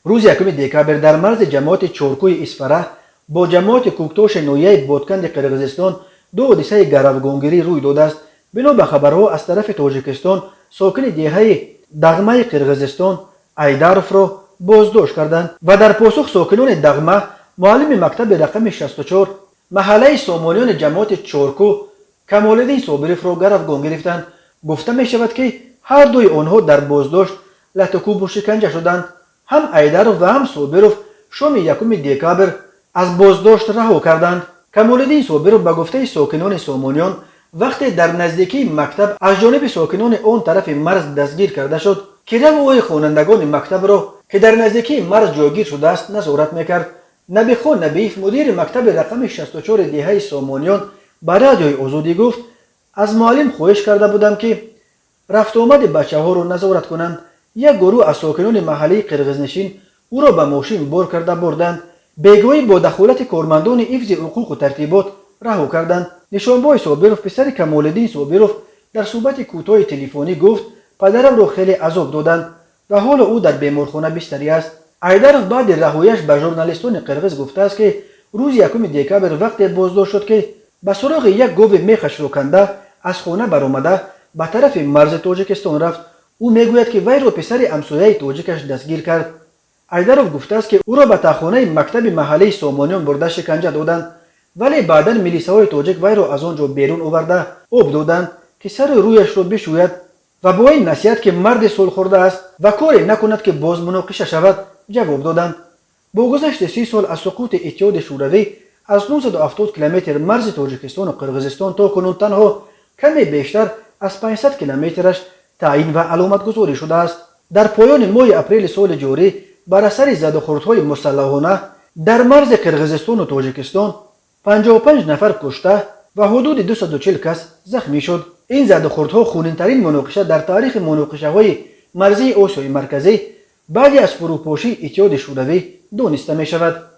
Рӯзи 1 декабр дар марзи ҷамоати Чоркӯи Исфара бо ҷамоати Кӯктоши ноҳияи Ботканди Қирғизистон ду ҳодисаи гаравгонгирӣ рӯй додааст. Бино ба хабарҳо, аз тарафи Тоҷикистон сокини деҳаи Дағмаи Қирғизистон Айдаровро боздошт карданд ва дар посух сокинони Дағма муаллими мактаби рақами 64 маҳаллаи Сомониёни ҷамоати Чоркӯ Камолиддин Собировро гаравгон гирифтанд. Гуфта мешавад, ки ҳар дуи онҳо дар боздошт латукӯбу шиканҷа шуданд. Ҳам Айдаров ва ҳам Собиров шоми 1 декабр аз боздошт раҳо карданд. Камолиддин Собиров, ба гуфтаи сокинони Сомониён, вақте дар наздикии мактаб аз ҷониби сокинони он тарафи марз дастгир карда шуд, ки раву хонандагони мактабро, ки дар наздикии марз ҷойгир шудааст, назорат мекард. Набихон Набиев, мудири мактаби рақами 64 деҳаи Сомониён, ба Радиои Озодӣ гуфт: «Аз муаллим хоҳиш карда будам, ки рафтуомади бачаҳоро назорат кунанд. Як гурӯҳ аз сокинони маҳаллии қирғизнишин ӯро ба мошин бор карда бурданд. Бегоҳӣ бо дахолати кормандони ҳифзи ҳуқуқу тартибот раҳо карданд». Нишонбой Собиров, писари Камолиддин Собиров, дар суҳбати кӯтоҳи телефонӣ гуфт: «Падарамро хеле азоб доданд ва ҳоло ӯ дар беморхона бистарӣ аст». Айдаров баъди раҳояш ба журналистони қирғиз гуфтааст, ки рӯзи 1 декабр вақте боздошт шуд, ки ба суроғи як гови мехашро канда аз хона баромада, ба тарафи марзи Тоҷикистон рафт. Ӯ мегӯяд, ки вайро писари ҳамсояи тоҷикаш дастгир кард. Айдаров гуфтааст, ки ӯро ба таҳхонаи мактаби маҳаллии Сомониён бурда шиканҷа доданд, вале баъдан милисаҳои тоҷик вайро аз он ҷо берун оварда, об доданд, ки сару рӯяшро бишӯяд, ва бо ин насиҳат, ки марди солхӯрда аст ва коре накунад, ки боз муноқиша шавад, ҷавоб доданд. Бо гузашти 30 сол аз суқути Иттиҳоди Шӯравӣ, аз 970 километр марзи Тоҷикистону Қирғизистон то кунун танҳо каме бештар аз 500 километраш таъин ва аломатгузорӣ шудааст. Дар поёни моҳи апрели соли ҷорӣ бар асари задухӯрдҳои мусаллаҳона дар марзи Қирғизистону Тоҷикистон 55 нафар кушта ва ҳудуди 240 кас захмӣ шуд. Ин задухӯрдҳо хунинтарин муноқиша дар таърихи муноқишаҳои марзии Осиёи Марказӣ баъди аз фурӯпошии Иттиҳоди Шӯравӣ дониста мешавад.